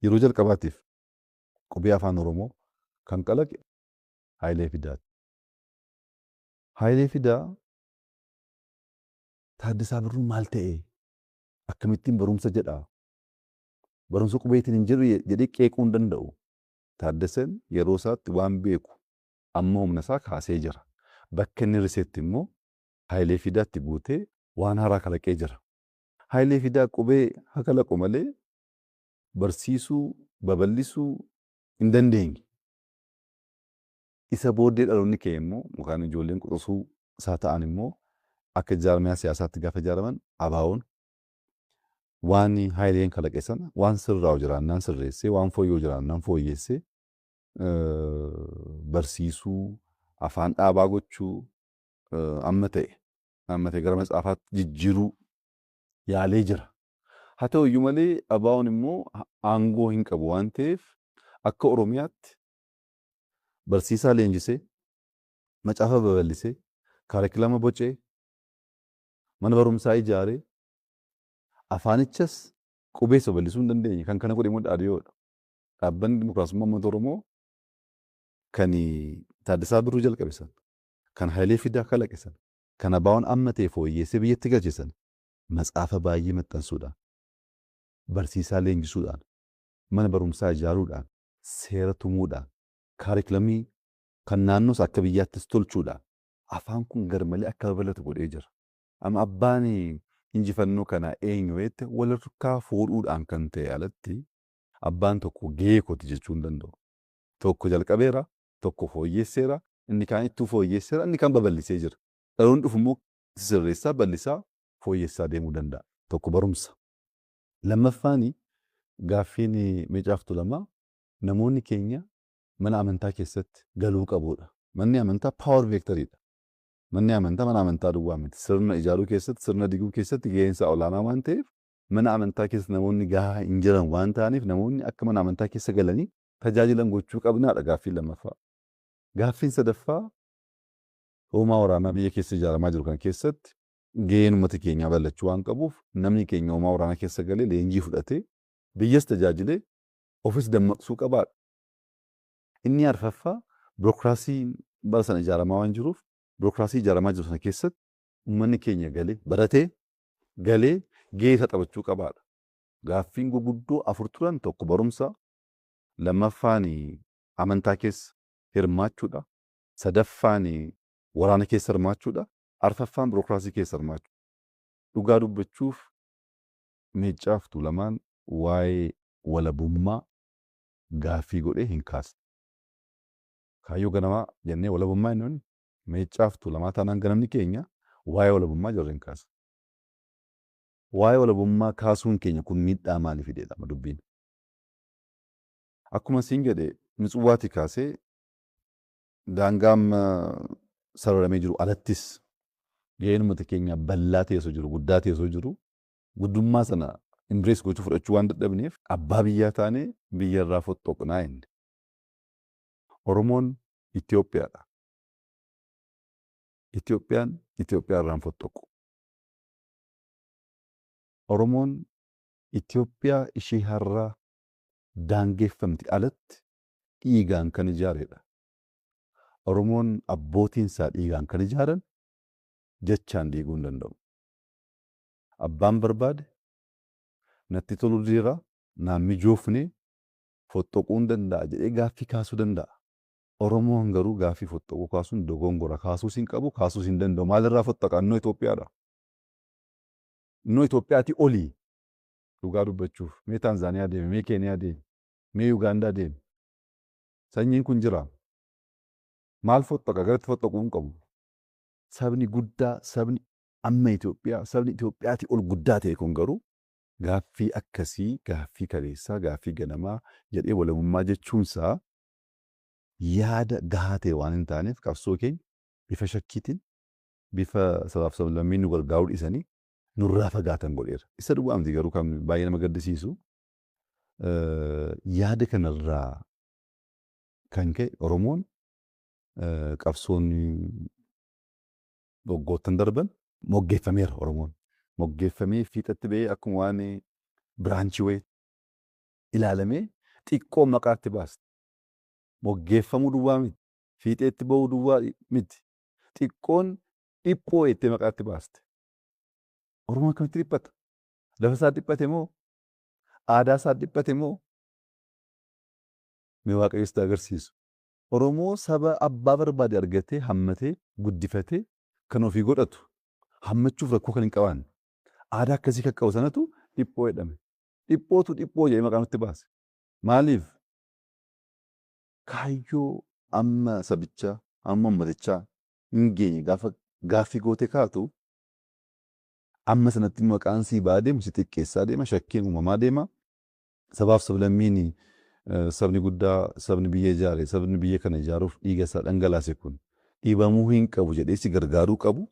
Yeroo jalqabaatiif qubee Afaan Oromoo kan kalaqe Hayilee Fidaati. Hayilee Fidaa Taaddasaa Birruu maal ta'e, akkamittiin barumsa jedhaa, barumsa qubeetiin hin jedhu jedhee qeequu hin danda'u. Taaddaseen yeroo isaatti waan beeku amma humna isaa kaasee jira. Bakka inni risetti immoo Hayilee Fidaatti guutee waan haaraa kalaqee jira. Hayilee Fidaa qubee haa kalaqu malee barsiisuu, babal'isuu hin dandeenye. Isa booddee dhaloonni kee immoo yookaan ijoolleen quxisuu isaa ta'an immoo akka jaarmiyaa siyaasaatti gaafa ijaaraman, ABO'n waan Hayileen kalaqe sana waan sirraa'u jiraannaan sirreessee, waan fooyya'u jiraannaan fooyyessee, barsiisuu, afaan dhaabaa gochuu, amma ta'e gara matsaafaatti jijjiiruu yaalee jira. Haa ta'u iyyuu malee ABO'n immoo aangoo hin qabu waan ta'eef, akka Oromiyaatti barsiisaa leenjisee, macaafa babal'isee, kaarikulama bocee, mana barumsaa ijaaree, afaanichas qubees babal'isuu hin dandeenye. Kan kana godhe immoo DhDUOdha. Dhaabbanni Dimokiraasummaa Uummata Oromoo kan Taaddasaa Birruu jalqabe sana, kan Hayilee Fidaa kalaqe sana, kan ABO'n amma ta'e fooyyessee biyyatti galche sana, matsaafa baay'ee maxxansuudhaan, barsiisaa leenjisuudhaan, mana barumsaa ijaaruudhaan, seera tumuudhaan, kaarikulamii kan naannoos akka biyyaattis tolchuudhaan afaan kun garmalee akka babal'atu godhee jira. Amma abbaan injifannoo kanaa eenyu jette, wal harkaa fuudhuudhaan kan ta'e alatti abbaan tokko gahee kooti jechuu hin danda'u. Tokko jalqabeera, tokko fooyyesseera, inni kaan ittuu fooyyesseera, inni kaan babal'isee jira. Dhaloonni dhufu immoo sirreessaa, bal'isaa, fooyyessaa deemuu danda'a. Tokko barumsa. Lammaffaan, gaaffiin Meecaaf Tuulamaa namoonni keenya mana amantaa keessatti galuu qabudha. Manni amantaa power vectoriidha. Manni amantaa mana amantaa duwwaa miti. Sirna ijaaruu keessatti, sirna diguu keessatti gaheen isaa olaanaa waan ta'eef, mana amantaa keessa namoonni gahaa hin jiran waan ta'aniif, namoonni akka mana amantaa keessa galanii tajaajilan gochuu qabnaadha gaaffiin lammaffaa. Gaaffiin sadaffaa, hoomaa waraanaa biyya keessa ijaaramaa jiru kana keessatti gaheen uummata keenyaa bal'achuu waan qabuuf, namni keenya hoomaa waraanaa keessa galee leenjii fudhatee biyyas tajaajilee ofis dammaqsuu qabaadha. Inni arfaffaa, birookiraasii bara sana ijaaramaa waan jiruuf, birookiraasii ijaaramaa jiru sana keessatti uummanni keenya galee baratee galee gahee isaa taphachuu qabaadha. Gaaffiin gurguddoo afur turan: tokko barumsa, lammaffaan amantaa keessa hirmaachuudha, sadaffaan waraana keessa hirmaachuudha, arfaffaan birookiraasii keessa hirmaachuu. Dhugaa dubbachuuf, Meeccaaf Tuulamaan waa'ee walabummaa gaaffii godhee hin kaasne. Kaayyoo ganamaa jennee walabummaa inni Meeccaaf Tuulamaa taanaan ganamni keenya waa'ee walabummaa jarri hin kaasne. Waa'ee walabummaa kaasuun keenya kun miidhaa maalii fideedha dubbiin? Akkuma siin jedhe, Mitsuwaatii kaasee daangaa amma sararamee jiru alattis gaheen uummata keenya bal'aa ta'e osoo jiru, guddaa ta'e osoo jiru, guddummaa sana embrace gochuu, fudhachuu waan dadhabneef abbaa biyyaa taanee biyya irraa foxxoqnaa inni. Oromoon Itoophiyaadha. Itoophiyaan Itoophiyaa irraa hin foxxoqu. Oromoon Itoophiyaa ishee har'aa daangeffamti alatti dhiigaan kan ijaaredha. Oromoon abbootiin isaa dhiigaan kan ijaaran jechaan diiguu hin danda'u. Abbaan barbaade natti toluu diira, naan mijoofne, foxxoquu hin danda'a jedhee gaaffii kaasuu danda'a. Oromoon garuu gaaffii foxxoquu kaasuun dogongora. Kaasuus hin qabu, kaasuus hin danda'u. Maalirraa foxxoqa? Innoo Itoophiyaadha. Innoo Itoophiyaatii olii. Dhugaa dubbachuuf, mee Taanzaaniyaa deemi, mee Keeniyaa deemi, mee Yugaandaa deemi. Sanyiin kun jira. Maal foxxoqa? Garatti foxxoquu hin qabu. Sabni guddaa, sabni amma Itoophiyaa, sabni Itoophiyaatii ol guddaa ta'e kun garuu gaaffii akkasii, gaaffii kaleessaa, gaaffii ganamaa jedhee walabummaa jechuunsaa yaada gahaa ta'e waan hin taaneef, qabsoo keenya bifa shakkiitiin, bifa sabaaf sablammiin nu gargaaruu dhiisanii nurraa fagaatan godheera. Isa dhugaa miti garuu kan baay'ee nama gaddisiisu, yaada kanarraa kan ka'e Oromoon qabsoon waggoottan darban moggeeffameera Oromoon. Moggeeffamee fiixatti ba'ee akkuma waan branchii wayii ilaalamee xiqqoo maqaatti baasta. Moggeeffamuu duwwaa miti. Fiixeetti ba'uu duwwaa miti. Xiqqoon dhiphoo jettee maqaatti baaste. Oromoon akkamitti dhiphata? Lafa isaa dhiphate moo? Aadaa isaa dhiphate moo? Mee Waaqayyo sitti agarsiisu. Oromoo saba abbaa barbaade argatee hammatee guddifatee kan ofii godhatu hammachuuf rakkoo kan hin qabaanne aadaa akkasii kan qabu sanatu dhiphoo jedhame. Dhiphootu dhiphoo jedhee maqaa nutti baase. Maaliif? Kaayyoo amma sabichaa amma uummatichaa hin geenye gaafa gaaffii gootee kaatu amma sanatti maqaan sii ba'aa deemu si xiqqeessaa deema, shakkiin uumamaa deema. Sabaaf sablammiin sabni guddaa, sabni biyya ijaare, sabni biyya kana ijaaruuf dhiiga isaa dhangalaase kun dhiibamuu hin qabu jedhee si gargaaruu qabu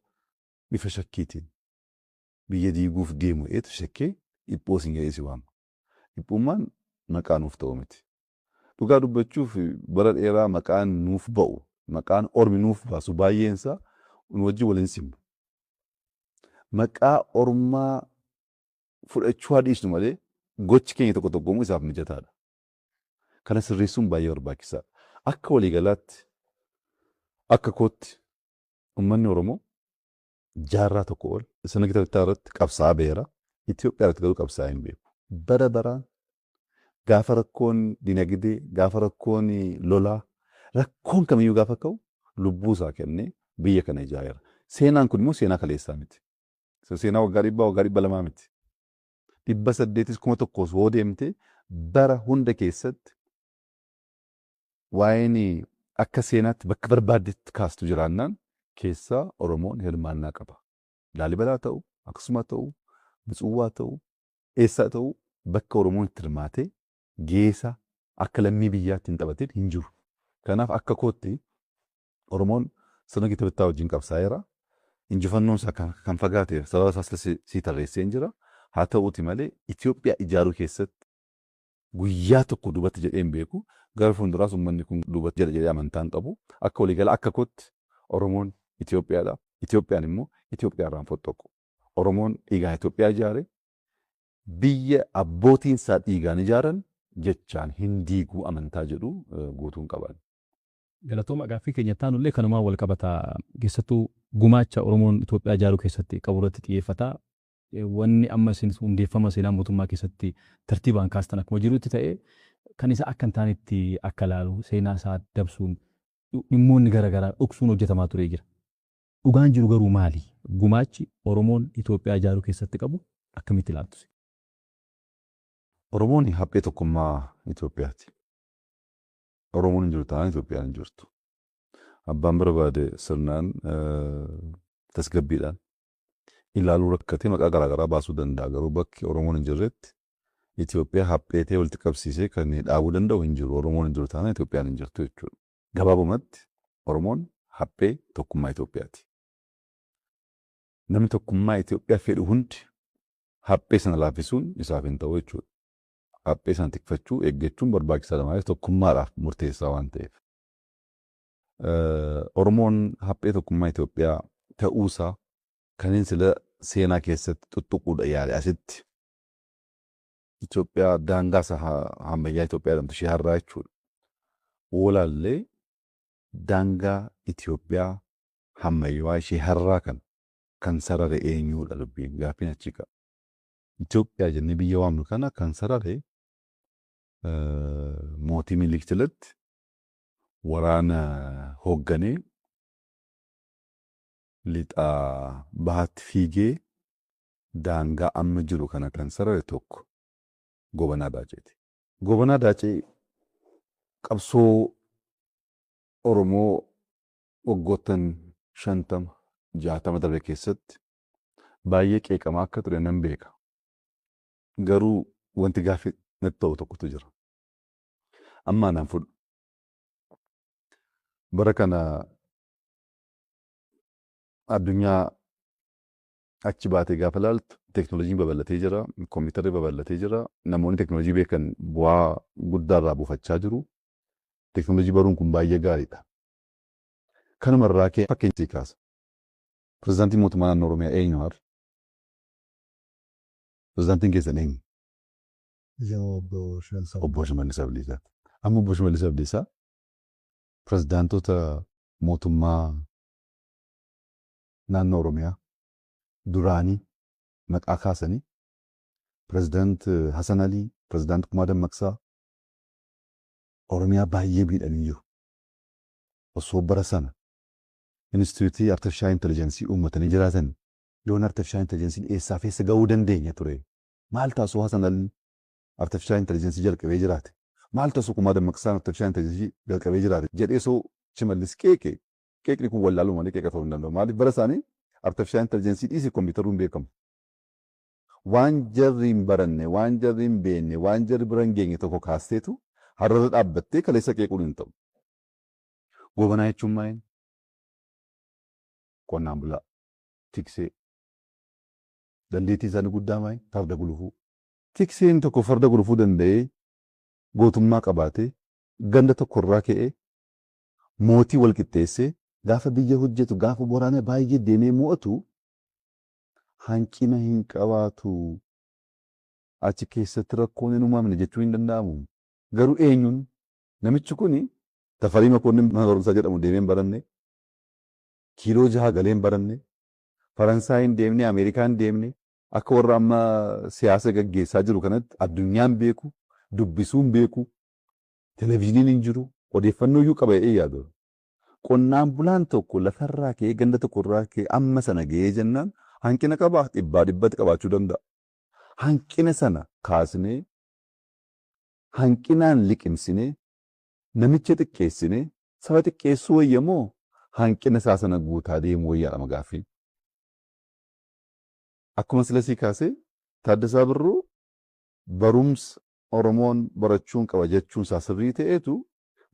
bifa shakkiitiin biyya diiguuf deemu eetu shakkee dhiphoo siin jedhee si waama. Dhiphummaan maqaa nuuf ta'u miti. Dhugaa dubbachuuf bara dheeraa maqaan nuuf ba'u, maqaan ormi nuuf baasu baay'een isaa nu wajjin wal hin simu. Maqaa ormaa fudhachuu haa dhiisnu malee gochi keenya tokko tokko isaaf mijataadha. Kana sirreessuun baay'ee barbaachisaadha. Akka waliigalaatti akka kootti uummanni Oromoo jaarraa tokko ol sirna gita bittaa irratti qabsaa'aa beera. Itoophiyaa irratti garuu qabsaa'aa hin beeku. Bara baraan gaafa rakkoon dinagdee, gaafa rakkoon lolaa, rakkoon kamiyyuu gaafa ka'u lubbuu isaa kennee biyya kana ijaareera. Seenaan kun immoo seenaa kaleessaa miti. Seenaa waggaa 100, waggaa 200 miti. 800s 1000s hoo deemte bara hunda keessatti waa'een akka seenaatti bakka barbaaddetti kaastu jiraannaan keessaa Oromoon hirmaannaa qaba. Laalibalaa ta'u, Aksuma ta'u, Mitsuwwaa ta'u, eessaa ta'u bakka Oromoon itti hirmaatee geesa akka lammii biyyaatti hin taphatin hin jiru. Kanaaf akka kootti Oromoon sirna gita bittaa wajjin qabsaa'eera. Injifannoon isaa kan fagaate sababa isaas sii tarreessee hin jira. Haa ta'uuti malee Itoophiyaa ijaaruu keessatti guyyaa tokko duubatti jedhee hin beeku. Gara fuulduraas uummanni kun duubatti jedha jedhee amantaa hin qabu. Akka waliigala akka kootti Oromoon Itoophiyaadha. Itoophiyaan immoo Itoophiyaa irraa hin fottoqu. Oromoon dhiigaan Itoophiyaa ijaare, biyya abbootiin isaa dhiigaan ijaaran jechaan hin diiguu amantaa jedhu guutuun qaban. Galatooma, gaaffii keenya taanullee kanumaan wal qabata. Keessattuu gumaacha Oromoon Itoophiyaa ijaaruu keessatti qabu irratti xiyyeeffata. Wanni amma isin hundeeffama seenaa mootummaa keessatti tartiibaan kaastan akkuma jirutti ta'e, kan isa akka hin taanetti akka ilaalu seenaa isaa dabsuun dhimmoonni garaagaraa dhoksuun hojjetamaa turee jira. Dhugaan jiru garuu maali? Gumaachi Oromoon Itoophiyaa ijaaruu keessatti qabu akkamitti ilaaltu? Oromoon haphee tokkummaa Itoophiyaati. Oromoon hin jiru taanaan Itoophiyaan hin jirtu. Abbaan barbaade sirnaan tasgabbiidhaan ilaaluu rakkatee maqaa garaagaraa baasuu danda'a. Garuu bakki Oromoon hin jirretti Itoophiyaa hapheetee walitti qabsiisee kan dhaabuu danda'u hin jiru. Oromoon hin jiru taanaan Itoophiyaan hin jirtu jechuudha. Gabaabumatti Oromoon haphee tokkummaa Itoophiyaati. Namni tokkummaa Itoophiyaa fedhu hundi haphee sana laaffisuun isaaf hin ta'u jechuudha. Haphee sana tikfachuu, eeggachuun barbaachisaadha. Maaliif? Tokkummaadhaaf murteessaa waan ta'eef. Oromoon haphee tokkummaa Itoophiyaa ta'uusaa kanneen sila seenaa keessatti tuttuquudha yaale asitti Itoophiyaa daangaa isaa ammayyaa Itoophiyaa jedhamtu ishee har'aa jechuudha. Woolaallee daangaa Itoophiyaa ammayyaa ishee har'aa kana kan sarare eenyuudha dubbiin gaaffiin achi ka'a. Itoophiyaa jennee biyya waamnu kana kan sarare mootii Minilik jalatti waraana hoogganee lixaa bahaatti fiigee daangaa amma jiru kana kan sarare tokko Gobanaa Daaceeti. Gobanaa Daacee qabsoo Oromoo waggoottan 50, 60 darbe keessatti baay'ee qeeqamaa akka ture nan beeka. Garuu wanti gaaffii natti ta'u tokkotu jira. Amma anaan fudhu. Bara kana addunyaa achi baatee gaafa ilaaltu teeknooloojiin babal'atee jira, kompiitarri babal'atee jira, namoonni teeknooloojii beekan bu'aa guddaa irraa buufachaa jiru. Teeknooloojii baruun kun baay'ee gaariidha. Kanuma irraa ka'ee fakkeenya sii kaasa. Pirezidaantiin mootummaa naannoo Oromiyaa eenyu har'a? Pirezidaantiin keessan eenyu? Obbo Shimallis. Obbo Shimallis Abdiisaa. Amma Obbo Shimallis Abdiisaa pirezidaantota mootummaa naannoo Oromiyaa duraanii maqaa kaasanii pirezidaant Hasan Alii, pirezidaant Kumaa Dammaqsaa Oromiyaa baay'ee miidhanii jiru. Osoo bara sana Inistituutii Artifishaal Intelligensii uummatanii jiraatan yoon artifishaal intelligensiin eessaaf eessa ga'uu dandeenya ture. Maal taasisuu Hasan Alii artifishaal intelligensii jalqabee jiraate? Maal taasisuu Kumaa Dammaqsaan artifishaal intelligensii jalqabee jiraate? Jedhee soo Shimallis qeeqe. Qeeqni kun wallaaluu malee qeeqa ta'uu hin danda'u. Maaliif bara isaanii artifishaal intelligensii dhiisii kompiitaruu hin beekamu. Waan jarri hin baranne, waan jarri hin beekne, waan jarri bira hin geenye tokko kaasteetu har'arra dhaabbattee kaleessa qeequun hin ta'u. Gobanaa jechuun maali? Qonnaan bulaa, tiksee. Dandeettii isaanii guddaa maali? Farda gulufuu. Tikseen tokko farda gulufuu danda'ee gootummaa qabaatee ganda tokkorraa ka'ee mootii wal qixxeessee gaafa biyya hojjetu gaafa waraana baay'ee deemee mo'atu hanqina hin qabaatu. Achi keessatti rakkoon hin uumamne jechuu hin danda'amu. Garuu eenyuun namichi kuni Tafarii Makoonnin mana barumsaa jedhamu deemee hin baranne, kiiloo jaha galee hin baranne, Faransaay hin deemne, Ameerikaa hin deemne, akka warra amma siyaasa gaggeessaa jiru kanatti addunyaan beeku, dubbisuu hin beeku, televizyiiniin hin jiru, odeeffannoo iyyuu qaba jedhee yaadu. Qonnaan bulaan tokko lafarraa ka'ee ganda tokkorraa ka'ee amma sana ga'ee jennaan hanqina qabaa dhibbaa dhibbatti qabaachuu danda'a. Hanqina sana kaasnee hanqinaan liqimsinee namicha xiqqeessinee saba xiqqeessuu wayya moo hanqina isaa sana guutaa deemuu wayyaadha gaaffiin. Akkuma sila sii kaasee Taaddasaa Birruu barumsa Oromoon barachuun qaba jechuun isaa sirrii ta'eetu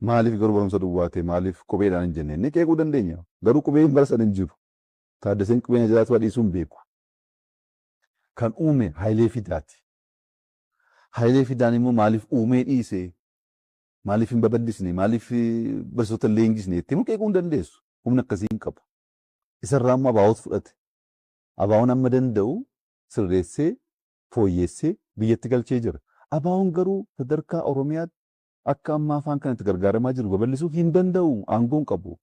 maaliif garuu barumsa duwwaa ta'e maaliif qubeedhaan hin jenne inni qeequu dandeenya. Garuu qubeen bara sana hin jiru. Taaddaseen qubeen jiraatu dhiisuu hin beeku. Kan uume Hayilee Fidaati. Hayilee Fidaan immoo maaliif uumee dhiise? Maaliif hin babal'isne? Maaliif barsiisota hin leenjisne? Jettee immoo qeequu hin dandeessu. Humna akkasii hin qabu. Isarraa immoo ABO'tu fudhate. ABO'n amma danda'u sirreessee fooyyessee biyyatti galchee jira. ABO'n garuu sadarkaa Oromiyaatti akka amma afaan kanatti gargaaramaa jiru babal'isuu hin danda'u. Aangoo hin qabu.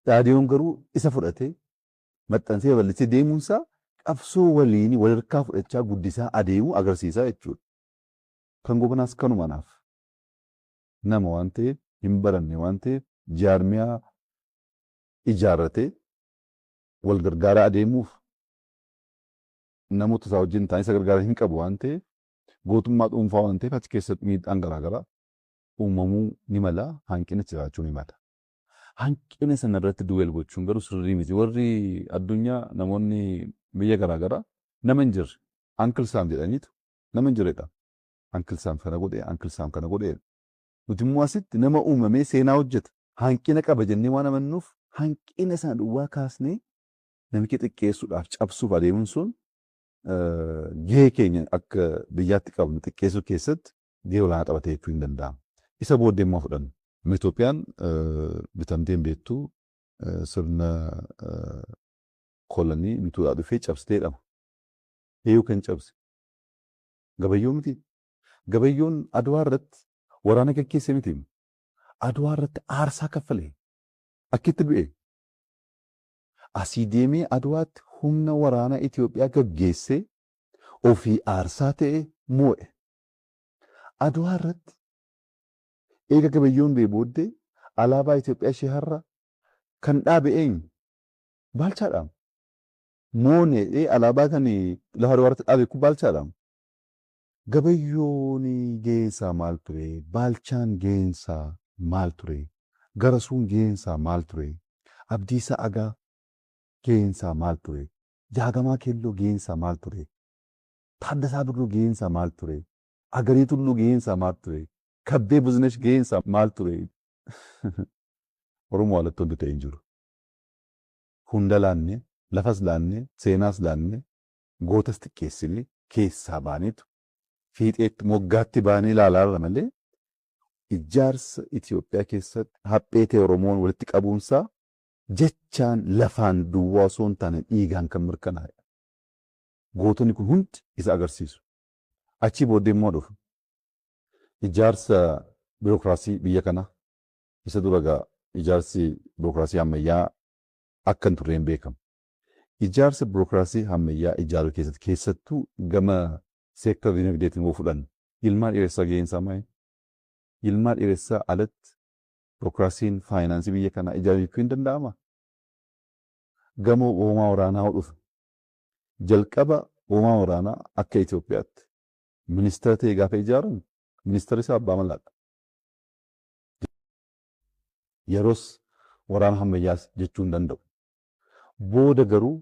Dhaadiyoon garuu isa fudhatee maxxansee babal'isee deemuunsaa qabsoo waliin walharkaa fudhachaa guddisaa adeemuu agarsiisaa jechuudha. Kan Gobanaas kanuma naaf. Nama waan ta'eef hin baranne waan ta'eef jaarmiyaa ijaarratee wal gargaaraa adeemuuf namoota isaa wajjin ta'anii isa gargaaran hin qabu waan ta'eef gootummaa dhuunfaa waan ta'eef achi keessatti miidhaan garaagaraa uumamuu ni mala, hanqina jiraachuu ni mala. Hanqina sana irratti duwweel gochuun garuu sirrii miti. Warri addunyaa namoonni biyya garaagaraa nama hin jirre Uncle Sam jedhaniitu nama hin jirredha. Uncle Sam kana godhe, Uncle Sam kana godhe. Nuti immoo asitti nama uumamee seenaa hojjeta. Hanqina qaba jennee waan amannuuf hanqina sana duwwaa kaasnee namicha xiqqeessuudhaaf cabsuuf adeemuun sun gahee keenya akka biyyaatti qabnu xiqqeessuu keessatti gahee olaanaa taphatee jechuu hin danda'amu. Isa booddee immoo fudhannu. Itoophiyaan bitamtee hin beektu sirna kolonii bituudhaa dhufee cabsitee jedhama. Eeyyuu kan cabse? Gabayyoo miti. Gabayyoon Adwaa irratti waraana gaggeesse miti. Adwaa irratti aarsaa kaffale. Akkitti du'e. Asii deemee Adwaatti humna waraanaa Itoophiyaa gaggeessee ofii aarsaa ta'e moo'e. Adwaa irratti eega Gabayyoon du'e booddee alaabaa Itoophiyaa ishee har'a kan dhaabe eenyu? Baalchaadha. Moonee alaabaa kan lafa Adwaa irratti dhaabe kun Baalchaadha. Gabayyoon gaheensaa maal ture? Baalchaan gaheensaa maal ture? Garasuun gaheensaa maal ture? Abdiisaa Agaa gaheensaa maal ture? Jaagamaa Keelloo gaheensaa maal ture? Taaddasaa Birruu gaheensaa maal ture? Agarii Tulluu gaheensaa maal ture? Kabbee Buzinesh gaheensaa maal ture? Oromoo alatti wanti ta'e hin jiru. Hunda laanne, lafas laanne, seenaas laanne, gootas xiqqeessine keessaa baaneetu fiixeetti moggaatti baanee ilaalaa irra malee ijaarsa Itoophiyaa keessatti haphee ta'e Oromoon walitti qabuunsaa jechaan lafaan duwwaa osoo hin taane dhiigaan kan mirkanaa'e. Gootonni kun hundi isa agarsiisu. Achii booddee immoo dhufu. Ijaarsa biirokiraasii biyya kanaa isa dura egaa ijaarsi biirokiraasii ammayyaa akka hin turreen beekama. Ijaarsa biirokiraasii ammayyaa ijaaruu keessatti, keessattuu gama seektara dinagdeetiin yoo fudhanne, Yilmaa Dheeressaa gaheen isaa maali? Yilmaa Dheeressaa alatti biirokiraasiin faayinaansii biyya kanaa ijaaruu hin danda'amaa? Gama hoomaa waraanaa yoo dhufe, jalqaba hoomaa waraanaa akka Itoophiyaatti ministeera ta'e gaafa ijaaramu ministeerri isaa Abbaa Malaadha. Yeroos waraana ammayyaas jechuu hin danda'u. Booda garuu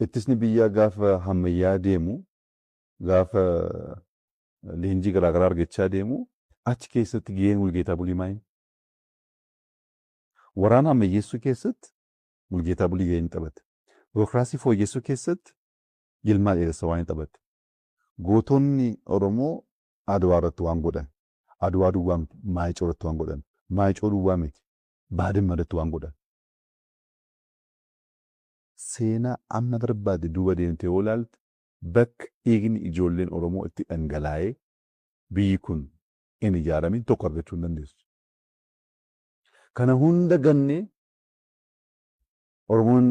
ittisni biyyaa gaafa ammayyaa deemu, gaafa leenjii garaagaraa argachaa deemu, achi keessatti gaheen Mulgeetaa Bulii maali? Waraana ammayyeessuu keessatti Mulgeetaa Bulii gahee ni taphate. Biirokiraasii fooyyessuu keessatti Yilmaa Dheeressaa waan taphate. Gootonni Oromoo Adwaa irratti waan godhan, Adwaa duwwaa miti, Maayicoo irratti waan godhan, Maayicoo duwwaa miti, Baadimma irratti waan godhan. Seenaa amma barbaade duuba deemtee yoo ilaalte, bakka dhiigni ijoolleen Oromoo itti dhangalaa'ee biyyi kun hin ijaaramin tokko argachuu hin dandeessu. Kana hunda gannee Oromoon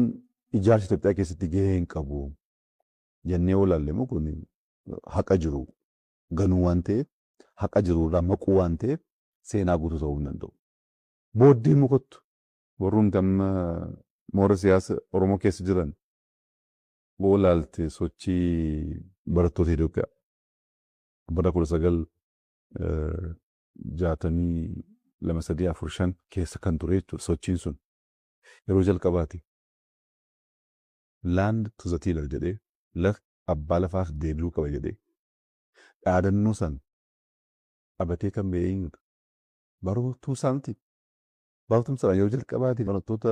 ijaarsa Itoophiyaa keessatti gahee hin qabu jennee yoo ilaalle immoo, kun haqa jiru ganuu waan ta'eef, haqa jiru irraa maquu waan ta'eef, seenaa guutuu ta'uu hin danda'u. Booddee mukattu warrumti amma moora siyaasa Oromoo keessa jiran yoo ilaalte, sochii barattoota Itoophiyaa bara 1962, 3, 4, 5 keessa kan ture jechuudha. Sochiin sun yeroo jalqabaati. "Land to the tiller" jedhee, lafti abbaa lafaaf deebi'uu qaba jedhee dhaadannoo san qabatee kan ba'e eenyudha? Barattuu miti. Barattuun sana yeroo jalqabaati barattoota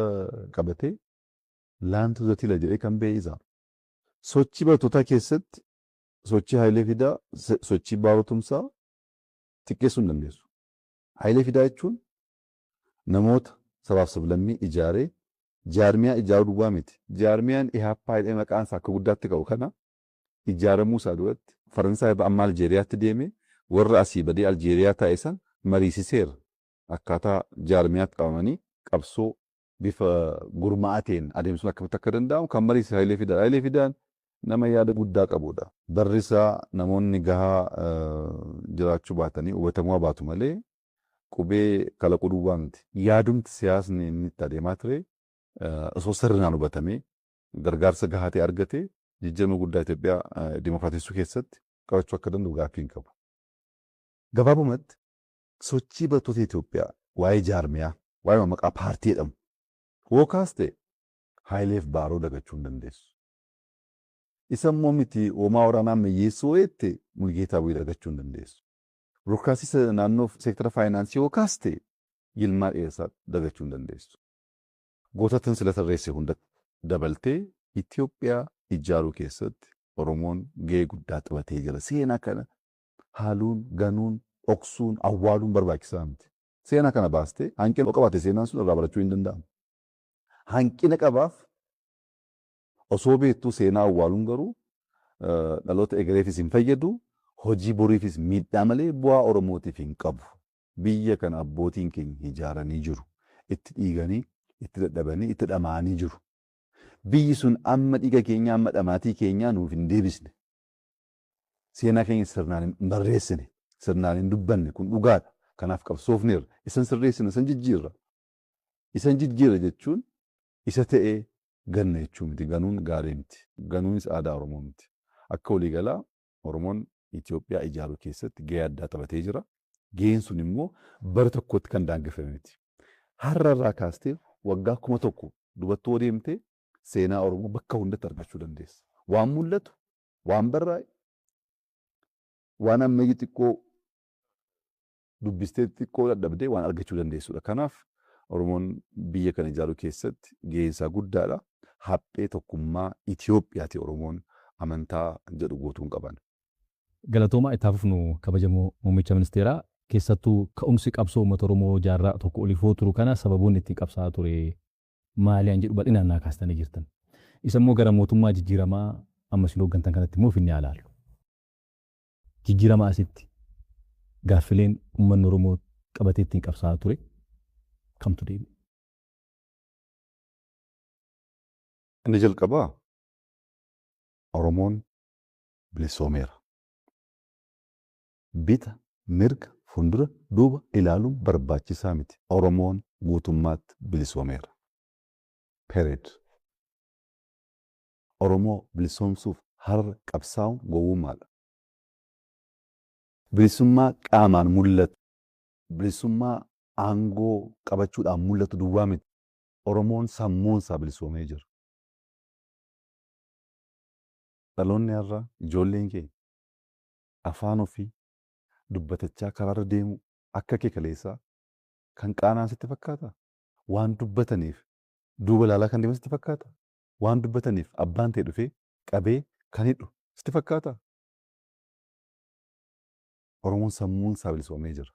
qabatee "Land to the tiller" jedhee kan ba'e isa. Sochii barattootaa keessatti sochii Hayilee Fidaa, sochii Baaroo Tumsaa xiqqeessuu hin dandeessu. Hayilee Fidaa jechuun namoota sabaaf sablammii ijaaree jaarmiyaa ijaaruu duwwaa miti. Jaarmiyaan Ihaappaa jedhee maqaan isaa akka guddaatti ka'u kana ijaaramuu isaa duratti Faransaay irraa amma Aljeeriyaatti deemee warra asii badee Aljeeriyaa taa'e san mariisiseera. Akkaataa jaarmiyaatti qabamanii qabsoo bifa gurmaa'aa ta'een adeemsisuun akkamitti akka danda'amu kan mariisise Hayilee Fidaadha. Hayilee Fidaan nama yaada guddaa qabudha. Barri isaa namoonni gahaa jiraachuu baatanii hubatamuu baatu malee, qubee kalaquu duwwaa miti. Yaadumti siyaasni inni itti adeemaa ture osoo sirnaan hubatamee gargaarsa gahaa ta'e argate, jijjiirama guddaa Itoophiyaa dimokiraatessuu keessatti qabachuu akka danda'u gaaffii hin qabu. Gabaabumatti sochii barattoota Itoophiyaa, waa'ee jaarmiyaa, waa'ee maqaa paartii jedhamu hoo kaaste, Hayileef Baaroo dagachuu hin dandeessu. Isa immoo miti, hoomaa waraanaa ammayyeessuu jette, Mulgeetaa Bu'ii dagachuu hin dandeessu. Biirokiraasii naannoo seektara faayinaansii hoo kaaste, Yilmaa Dheeressaa dagachuu hin dandeessu. Gootatan sila tarreesse hunda dabaltee Itoophiyaa ijaaruu keessatti Oromoon gahee guddaa taphatee jira. Seenaa kana haaluun, ganuun, dhoksuun, awwaaluun barbaachisaa miti. Seenaa kana baastee hanqina qabaate seenaan sun irraa barachuu hin danda'amu. Hanqina qabaaf osoo beektuu seenaa awwaaluun garuu dhaloota egereefis hin fayyadu, hojii boriifis miidhaa malee bu'aa Oromootiif hin qabu. Biyya kana abbootiin keenya ijaaranii jiru. Itti dhiiganii, itti dadhabanii, itti dhama'anii jiru. Biyyi sun amma dhiiga keenya, amma dhamaatii keenyaa nuuf hin deebisne. Seenaa keenya sirnaan hin barreessine, sirnaan hin dubbanne, kun dhugaadha. Kanaaf qabsoofneerra. Isan sirreessina, isan jijjiirra. Isan jijjiirra jechuun isa ta'ee ganna jechuu miti. Ganuun gaarii miti. Ganuunis aadaa Oromoo miti. Akka waliigalaa Oromoon Itoophiyaa ijaaruu keessatti gahee addaa taphatee jira. Gaheen sun immoo bara tokkotti kan daangeffame miti. Har'a irraa kaastee waggaa 1000 dubattuu deemtee seenaa Oromoo bakka hundatti argachuu dandeessa. Waan mul'atu, waan barraa'e, waan ammayyi xiqqoo dubbistee xiqqoo dadhabdee waan argachuu dandeessudha. Kanaaf Oromoon biyya kana ijaaruu keessatti gaheen isaa guddaadha. Haphee tokkummaa Itoophiyaati Oromoon amantaa jedhu guutuun qaban. Galatoomaa. Itti fufnu, kabajamoo muummicha ministeeraa, keessattuu ka'umsi qabsoo uummata Oromoo jaarraa tokko olifoo turu kana sababoonni ittiin qabsaa'aa ture maali an jedhu bal'inaan naa kaastanii jirtan. Isa immoo gara mootummaa jijjiiramaa amma isin hooggantan kanatti immoo finne ilaallu. Jijjiiramaa asitti Gaaffileen uummanni Oromoo qabatee ittiin qabsaa'aa ture kamtu deebi'e? Inni jalqabaa Oromoon bilisoomeera. Bita, mirga, fuuldura, duuba ilaaluun barbaachisaa miti. Oromoon guutummaatti bilisoomeera. Period. Oromoo bilisoomsuuf har'a qabsaa'uun gowwummaadha. Bilisummaa qaamaan mul'atu, bilisummaa aangoo qabachuudhaan mul'atu duwwaa miti. Oromoon sammuun isaa bilisoomee jira. Dhaloonni har'aa ijoolleen keenya afaan ofii dubbatachaa karaarra deemu akka kee kaleessaa kan qaanaan sitti fakkaataa? Waan dubbataniif duuba ilaalaa kan deeman sitti fakkaataa? Waan dubbataniif abbaan ta'e dhufee qabee kan hidhu sitti fakkaataa? Oromoon sammuun isaa bilisoomee jira.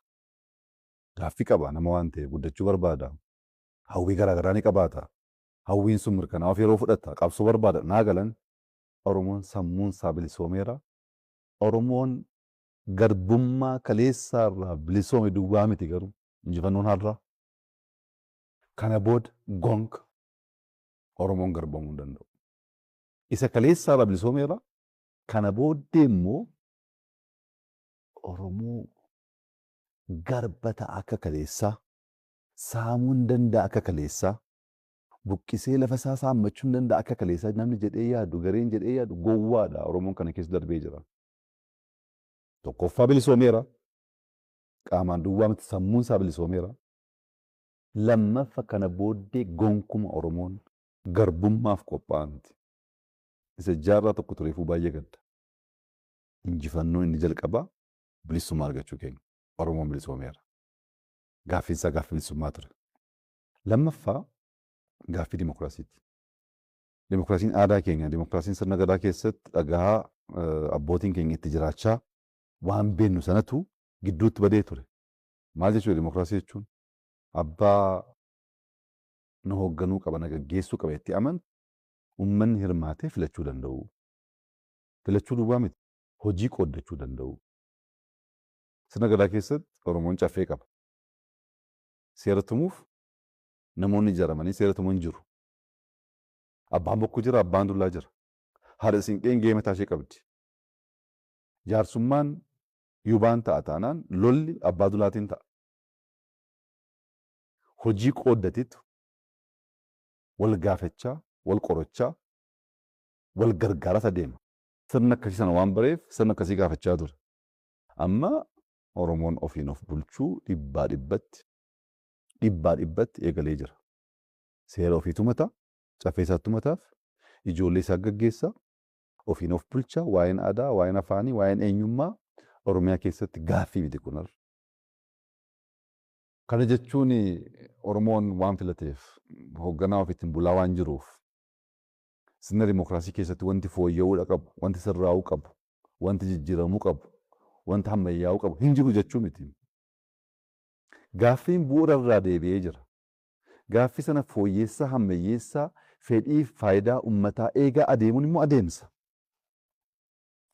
Gaaffii qaba nama waan ta'eef guddachuu barbaada. Hawwii garaagaraa ni qabaata. Hawwiin sun mirkanaa'uuf yeroo fudhata. Qabsoo barbaada. Naa galan Oromoon sammuun isaa bilisoomeera. Oromoon garbummaa kaleessaa irraa bilisoome duwwaa miti garuu injifannoon har'aa. Kana booda gonka Oromoon garboomuu hin danda'u. Isa kaleessaa irraa bilisoomeera. Kana booddee immoo Oromoo garba ta'a akka kaleessaa, saamuu hin danda'a akka kaleessaa, buqqisee lafa isaa saammachuu hin danda'a akka kaleessaa namni jedhee yaadu, gareen jedhee yaadu gowwaadha. Oromoon kana keessa darbee jira. Tokkoffaa bilisoomeera. Qaamaan duwwaa miti sammuun isaa bilisoomeera. Lammaffa kana booddee gonkuma Oromoon garbummaaf qophaa'aa miti. Isa jaarraa tokko tureefuu baay'ee gadda. Injifannoo inni jalqabaa bilisummaa argachuu keenya. Oromoon bilisoomeera. Gaaffiin isaa gaaffii bilisummaa ture. Lammaffaa gaaffii dimokiraasiiti. Dimokiraasiin aadaa keenya, dimokiraasiin sirna gadaa keessatti dhagaa abbootiin keenya itti jiraachaa waan beennu sanatu gidduutti badee ture. Maal jechuudha dimokiraasii jechuun? Abbaa nu hoogganuu qaba, na gaggeessuu qaba itti amantu uummanni hirmaatee filachuu danda'u. Filachuu duwwaa miti, hojii qooddachuu danda'u. Sirna gadaa keessatti Oromoon caffee qaba. Seera tumuuf namoonni ijaaramanii seera tumuun jiru. Abbaan bokkuu jira, abbaan dullaa jira. Haadha siinqeen gahee mataa ishee qabdi. Jaarsummaan yubaan ta'a taanaan lolli abbaa dulaatiin ta'a. Hojii qooddateetu wal gaafachaa, wal qorachaa, wal gargaaraa adeema. Sirna akkasii sana waan bareef sirna akkasii gaafachaa ture. Amma Oromoon ofiin of bulchuu dhibbaa dhibbatti eegalee jira. Seera ofii tumata, caffee isaa tumataaf, ijoollee isaa gaggeessa, ofiin of bulcha, waa'een aadaa, waa'een afaanii, waa'een eenyummaa Oromiyaa keessatti gaaffii miti kun har'a. Kana jechuun Oromoon waan filateef hoogganaa ofiitiin bulaa waan jiruuf sirna dimokiraasii keessatti wanti fooyya'uu qabu, wanti sirraa'uu qabu, wanti jijjiiramuu qabu, wanti ammayyaa'uu qabu hin jiru jechuu miti. Gaaffiin bu'uura irraa deebi'ee jira. Gaaffii sana fooyyessaa, ammayyeessaa, fedhii faayidaa uummataa eegaa adeemuun immoo adeemsa.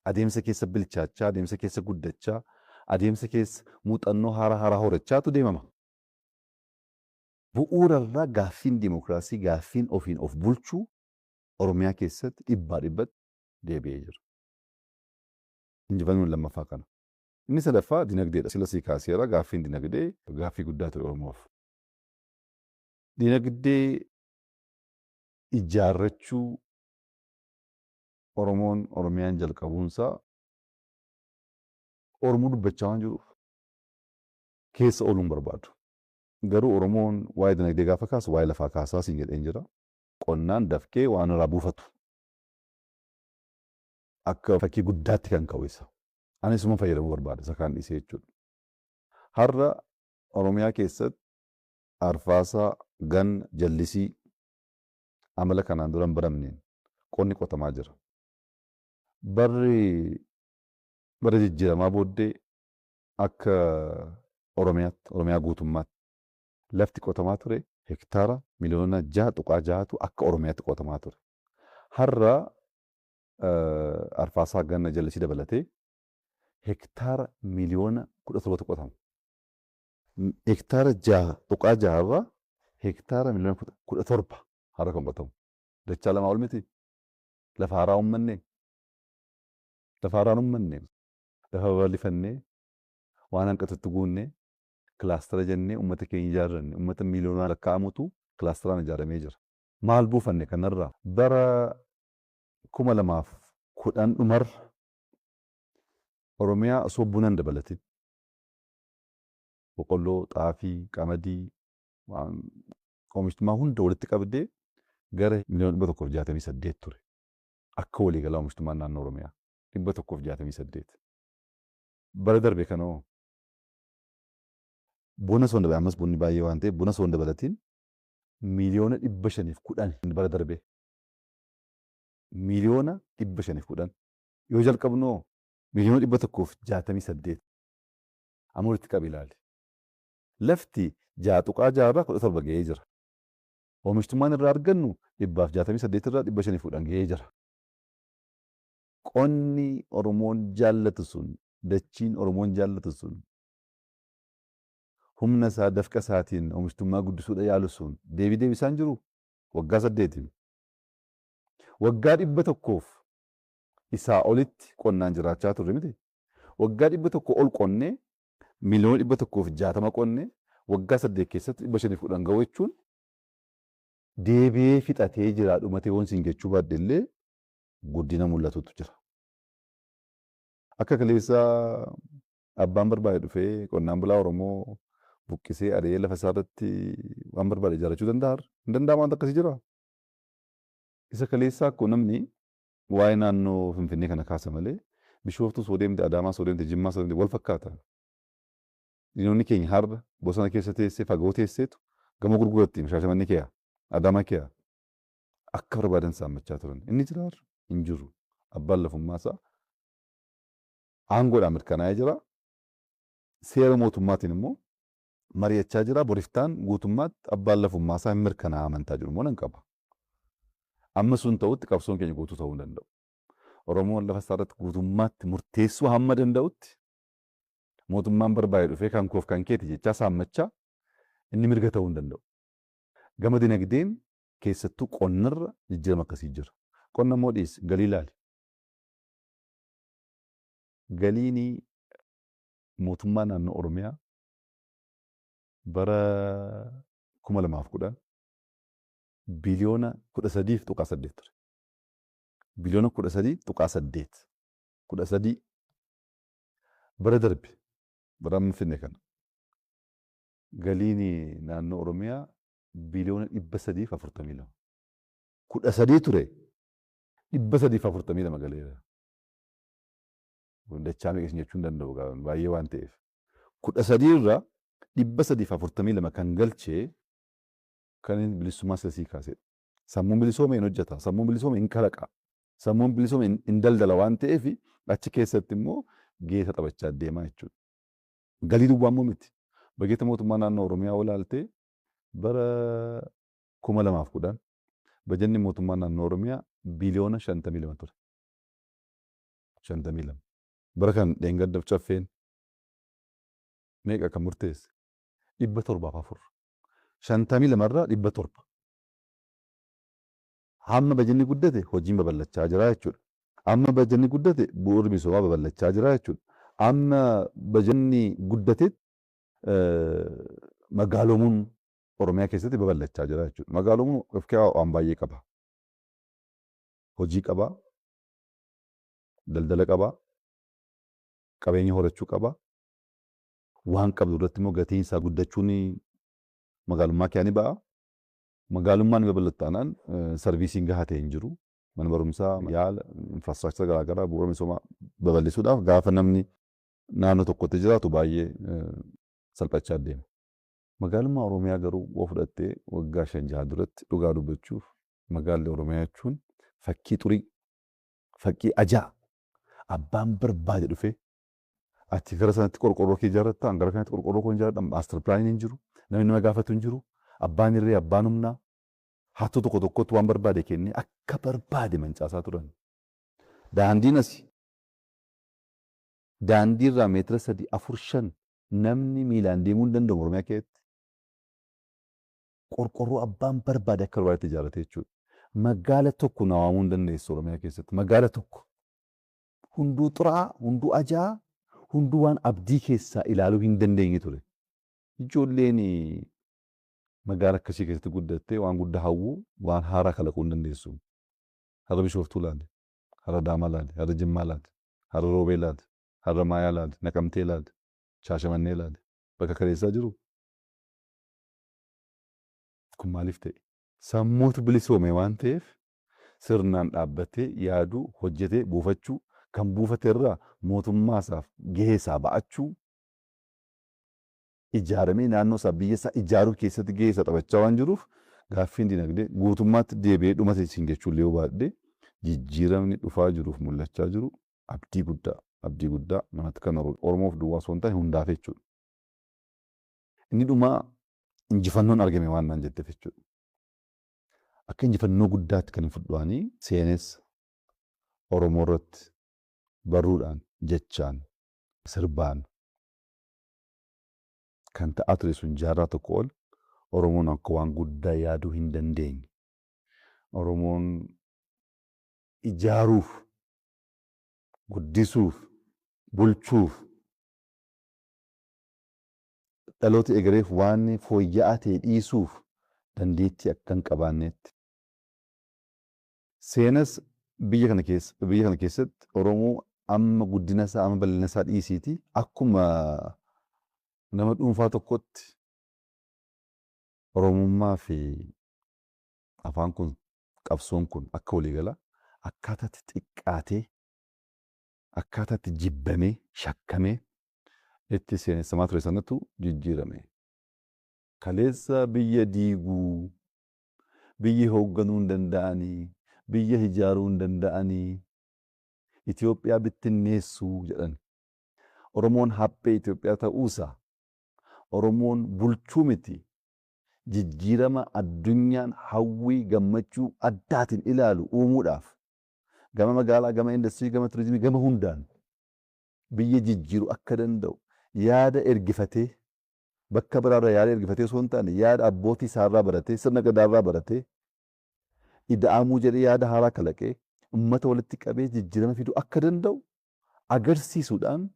Adeemsa keessa bilchaachaa, adeemsa keessa guddachaa, adeemsa keessa muuxannoo haaraa haaraa horachaatu deemama. Bu'uura irraa gaaffiin dimokiraasii, gaaffiin ofiin of bulchuu Oromiyaa keessatti dhibbaa dhibbatti deebi'ee jira. Injifannoon lammaffaa kana. Inni sadaffaa dinagdeedha. Sila sii kaaseera gaaffiin dinagdee gaaffii guddaa ture Oromoof. Dinagdee ijaarrachuu Oromoon Oromiyaan jalqabuunsaa Oromoo dubbachaa waan jiruuf keessa ooluun barbaadu. Garuu Oromoon waa'ee dinagdee gaafa kaasu waa'ee lafaa kaasaa siin jedheen jira. Qonnaan dafqee waan irraa buufatu. Akka fakkii guddaatti kan ka'u isa. Anis isuma fayyadamuu barbaada isa kaan dhiisee jechuudha. Har'a Oromiyaa keessatti arfaasaa, ganna, jallisii amala kanaan dura hin baramneen qonni qotamaa jira. Barri bara jijjiiramaa booddee akka Oromiyaatti, Oromiyaa guutummaatti lafti qotamaa ture hektaara miliyoona 6.6tu akka Oromiyaatti qotamaa ture. Har'a arfaasaa ganna jallisii dabalatee Hektaara miliyoona 17tu qotama. Hektaara 6.6 irraa hektaara miliyoona 17 har'a kan qotamu. Dachaa lamaa ol miti. Lafa haaraa uummanne. Lafa haaraan uummanne. Lafa babal'ifannee, waan hanqatutti guunnee, kilaastara jennee uummata keenya ijaarranne, uummata miiliyoonaan lakkaa'amutu kilaastaraan ijaaramee jira. Maal buufanne kanarraa? Bara 2010 dhumarra Oromiyaa osoo buna hin dabalatin boqqolloo, xaafii, qamadii, oomishtummaa hunda walitti qabdee gara miliyoona 168 ture. Akka waliigalaa oomishtummaan naannoo Oromiyaa 168. Bara darbe kanoo buna osoo hin dabalatin, ammas bunni baay'ee waan ta'eef, buna osoo hin dabalatin miliyoona 510 bara darbe. Miliyoona 510. Yoo jalqabnoo miliyoona 168. Amma walitti qabi ilaali. Lafti 6.6 irraa 17 ga'ee jira. Oomishtummaan irraa argannu 168 irraa 510 ga'ee jira. Qonni Oromoon jaallatu sun, dachiin Oromoon jaallatu sun, humna isaa dafqa isaatiin oomishtummaa guddisuudha yaalu sun deebii deebisaan jiru waggaa 8. Waggaa 100f isaa olitti qonnaan jiraachaa turre miti. Waggaa 100 ol qonnee, miliyoona 160 qonnee, waggaa 8 keessatti 510 ga'u jechuun deebi'ee fixatee jira dhumatee waan siin jechuu baadhe illee guddina mul'atutu jira. Akka kaleessaa abbaan barbaade dhufee qonnaan bulaa Oromoo buqqisee ari'ee lafa isaa irratti waan barbaade ijaarrachuu danda'a? Hin danda'amu, waan akkasii jira. Isa kaleessaa akkuma namni waa'ee naannoo Finfinnee kana kaasa malee, Bishooftuu soo deemte, Adaamaa soo deemte, Jimmaa soo deemte wal fakkaata. Diinonni keenya har'a bosona keessa teessee, fagoo teesseetu gamoo gurguratti Shaashamannee keeyaa, Adaamaa keeyaa akka barbaadan saammachaa turan. Inni jira har'a? Hin jiru. Abbaan lafummaa isaa aangoodhaan mirkanaa'ee jira. Seera mootummaatiin immoo mari'achaa jira. Boriftaan guutummaatti abbaan lafummaa isaa hin mirkanaa'a amantaa jiru immoo nan qaba. Amma sun ta'utti qabsoon keenya guutuu ta'uu hin danda'u. Oromoon lafa isaa irratti guutummaatti murteessuu hamma danda'utti mootummaan barbaade dhufee kan koof kan keeti jechaa saammachaa inni mirga ta'uu hin danda'u. Gama dinagdeen keessattuu qonnarra jijjiirama akkasii jira. Qonna immoo dhiisi, galii ilaali. Galiin mootummaa naannoo Oromiyaa bara 2010 biliyoona 13.8 ture. Biliyoona 13.8. 13. Bara darbe, bara amma finne kana, galiin naannoo Oromiyaa biliyoona 342. 13 ture, 342 galeera. Dachaa meeqa isin jechuu hin danda'u baay'ee waan ta'eef. 13 irraa 342 kan galchee kan inni bilisummaa sasii kaasedha. Sammuun bilisoome hin hojjeta. Sammuun bilisoome hin kalaqa. Sammuun bilisoome hin daldala waan ta'eef achi keessatti immoo geeta taphachaa deemaa jechuudha. Galii duwwaa immoo miti. Bajeeta mootummaa naannoo Oromiyaa olaaltee bara 2010 bajanni mootummaa naannoo Oromiyaa biliyoona 52 ture. 52. Bara kan dheengaddaaf caffeen meeqa kan murteesse? 704. 52 irraa 700. Hamma bajanni guddate hojiin babal'achaa jira jechuudha. Amma bajanni guddate bu'uurri misoomaa babal'achaa jira jechuudha. Amma bajanni guddatetti magaalomuun Oromiyaa keessatti babal'achaa jira jechuudha. Magaalomuun of keessaa waan baay'ee qaba. Hojii qaba, daldala qaba, qabeenya horachuu qaba. Waan qabdu irratti immoo gatiin isaa guddachuun magaalummaa kee ni ba'a. Magaalummaan babal'atu taanaan serviceiin gahaa ta'e hin jiru. Mana barumsaa, yaala, infrastructure garaagaraa, bu'uura misoomaa babal'isuudhaaf gaafa namni naannoo tokkotti jiraatu baay'ee salphachaa deema. Magaalummaa Oromiyaa garuu yoo fudhattee waggaa 5-6 duratti, dhugaa dubbachuuf, magaalli Oromiyaa jechuun fakkii xurii, fakkii ajaa, abbaan barbaade dhufee ati gara sanatti qorqorroo kee ijaarratta, gara kanatti qorqorroo koo ijaarradha, master planiin hin jiru, namni nama gaafatu hin jiru, abbaan irree, abbaan humnaa, hattuu tokko tokkotti waan barbaade kennee akka barbaade mancaasaa turan. Daandiin asi Daandii irraa meetira 3, 4, 5 namni miilaan deemuu hin danda'u Oromiyaa keessatti. Qorqorroo abbaan barbaade akka barbaadetti ijaarrate jechuudha. Magaala tokko na waamuu hin dandeessu Oromiyaa keessatti. Magaala tokko. Hunduu xuraa'aa, hunduu ajaa'aa, hunduu waan abdii keessaa ilaaluu hin dandeenye ture. Ijoolleen magaala akkasii keessatti guddattee waan guddaa hawwuu, waan haaraa kalaquu hin dandeessu. Har'a Bishooftuu ilaali, har'a Adaamaa ilaali, har'a Jimmaa ilaali, har'a Roobee ilaali, har'a Maayaa ilaali, Naqamtee ilaali, Shaashamannee ilaali. Bakka kaleessaa jiru. Kun maaliif ta'e? Sammuutu bilisoome waan ta'eef sirnaan dhaabbatee yaaduu, hojjetee buufachuu, kan buufate irraa mootummaa isaaf gahee isaa ba'achuu, ijaaramee naannoo isaa biyya isaa ijaaruu keessatti gahee isaa taphachaa waan jiruuf gaaffiin dinagdee guutummaatti deebi'ee dhumate isin jechuun yoo baadhee jijjiiramni dhufaa jiruuf mul'achaa jiru abdii guddaa abdii guddaa namatti kan Oromoof duwwaa osoo hin taane hundaaf jechuudha. Inni dhumaa injifannoon argame waan naan jetteef jechuudha. Akka injifannoo guddaatti kan hin fudhaanii seenessa Oromoo irratti barruudhaan, jechaan, sirbaan kan ta'aa ture sun jaarraa tokko ol Oromoon akka waan guddaa yaaduu hin dandeenye. Oromoon ijaaruuf, guddisuuf, bulchuuf, dhaloota egereef waan fooyya'aa ta'e dhiisuuf dandeettii akka hin qabaannetti. Seenas biyya kana keessatti Oromoo amma guddina isaa amma bal'ina isaa dhiisiiti akkuma nama dhuunfaa tokkotti Oromummaa fi afaan kun qabsoon kun akka waliigalaa akkaataatti xiqqaatee akkaataatti jibbamee shakkamee itti seenessamaa ture sanatu jijjiirame. Kaleessa biyya diiguu, biyya hoogganuu hin danda'anii, biyya ijaaruu hin danda'anii, Itoophiyaa bittinneessuu jedhan. Oromoon haphee Itoophiyaa ta'uusaa, Oromoon bulchuu miti, jijjiirama addunyaan hawwii gammachuu addaatiin ilaalu uumuudhaaf gama magaalaa, gama industirii, gama turizimii, gama hundaan biyya jijjiiruu akka danda'u yaada ergifatee bakka biraarraa yaada ergifatee osoo hin taane yaada abbootii isaarraa baratee sirna gadaarraa baratee ida'amuu jedhee yaada haaraa kalaqee uummata walitti qabee jijjiirama fiduu akka danda'u agarsiisuudhaan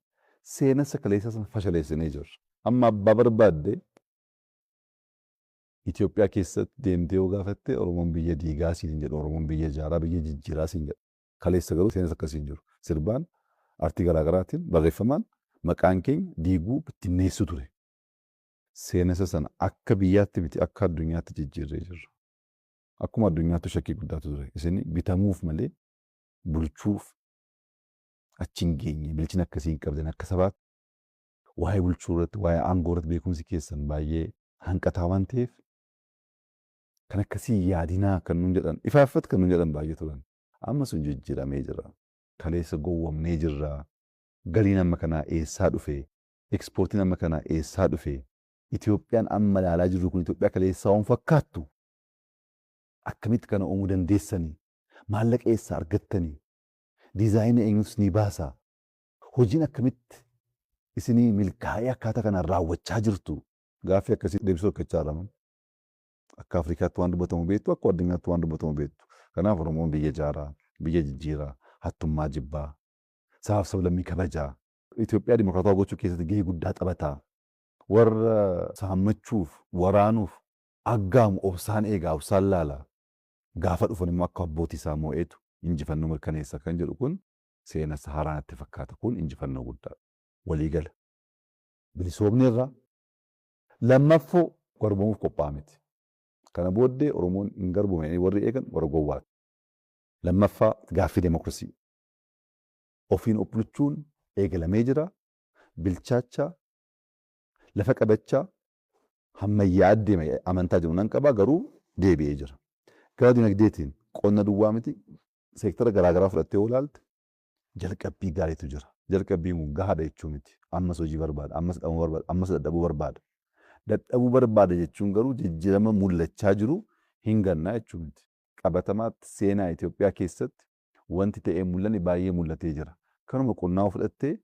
seenessa kaleessaa sana fashaleessinee jirra. Amma abbaa barbaadde Itoophiyaa keessatti deemtee yoo gaafatte Oromoon biyya diigaa siin jedhu, Oromoon biyya ijaaraa, biyya jijjiiraa siin jedhu. Kaleessa garuu seenessa akkasii hin jiru. Sirbaan, artii garaagaraatiin, barreeffamaan maqaan keenya diiguu bittinneessuu ture. Seenessa sana akka biyyaatti miti akka addunyaatti jijjiirree jirra. Akkuma addunyaatti shakkii guddaatu ture. Isin bitamuuf malee bulchuuf achi hin geenye. Bilchina akkasii hin qabdan akka sabaatti. Waa'ee bulchuu irratti, waa'ee aangoo irratti beekumsi keessan baay'ee hanqataa waan ta'eef kan akkasii yaadinaa kan nuun jedhan ifaaffat kan nuun jedhan baay'ee turan. Amma sun jijjiiramee jira. Kaleessa gowwomnee jirra. Galiin amma kanaa eessaa dhufe? Ekspoortiin amma kanaa eessaa dhufe? Itoophiyaan amma ilaalaa jirru kun Itoophiyaa kaleessaa waan fakkaattu? Akkamitti kana uumuu dandeessanii? Maallaqa eessaa argattanii? Diizaayinii eenyutu isinii baasa? Hojiin akkamitti isinii milkaa'ee akkaataa kanaan raawwachaa jirtu? Gaaffii akkasii deebisuu rakkachaa jirra. Akka Afrikaatti waan dubbatamu beektu, akka addunyaatti waan dubbatamu beektu. Kanaaf Oromoon biyya ijaaraa, biyya jijjiiraa, hattummaa jibbaa, sabaaf sablammii kabajaa, Itoophiyaa dimokiraatawaa gochuu keessatti gahee guddaa taphataa. Warra saammachuuf, waraanuuf aggaamu obsaan eegaa, obsaan laala. Gaafa dhufan immoo akka abbootii isaa moo'eetu injifannoo mirkaneessa kan jedhu kun seenessa haaraa natti fakkaata. Kun injifannoo guddaadha. Waliigala. Bilisoomni irraa lammaffoo garboomuuf qophaa'aa miti. Kana booddee Oromoon hin garboomne warri eegan warra gowwaati. Lammaffaa gaaffii demokiraasii. Ofiin of bulchuun eegalamee jira. Bilchaachaa, lafa qabachaa, hammayyaa deema amantaa jiru nan qaba garuu deebi'ee jira. Gara dinagdeetiin qonna duwwaa miti seektara garaagaraa fudhattee yoo ilaalte jalqabbii gaariitu jira. Jalqabbiin kun gahaadha jechuu miti. Ammas hojii barbaada, ammas dhabuu barbaada, ammas dadhabuu barbaada. Dadhabuu barbaada jechuun garuu jijjiirama mul'achaa jiru hin gannaa jechuu miti. Qabatamaatti seenaa Itoophiyaa keessatti wanti ta'ee mul'anne baay'ee mul'atee jira. Kanuma qonnaa fudhattee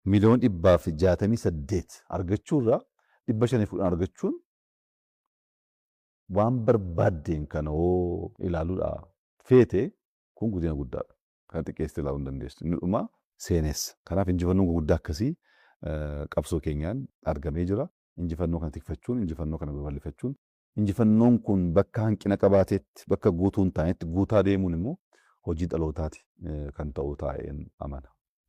168 miliyoona argachuurraa 510 argachuun waan barbaaddeen kana hoo ilaaluudha feete, kun guddina guddaadha. Kana xiqqeessitee ilaaluu hin dandeessu. Inni dhumaa seenessa. Kanaaf injifannoon gurguddaa akkasii qabsoo keenyaan argamee jira. Injifannoo kana tikfachuun, injifannoo kana babal'ifachuun, injifannoon kun bakka hanqina qabaatetti, bakka guutuu hin taanetti guutaa deemuun immoo hojii dhalootaati kan ta'u taa'een amana.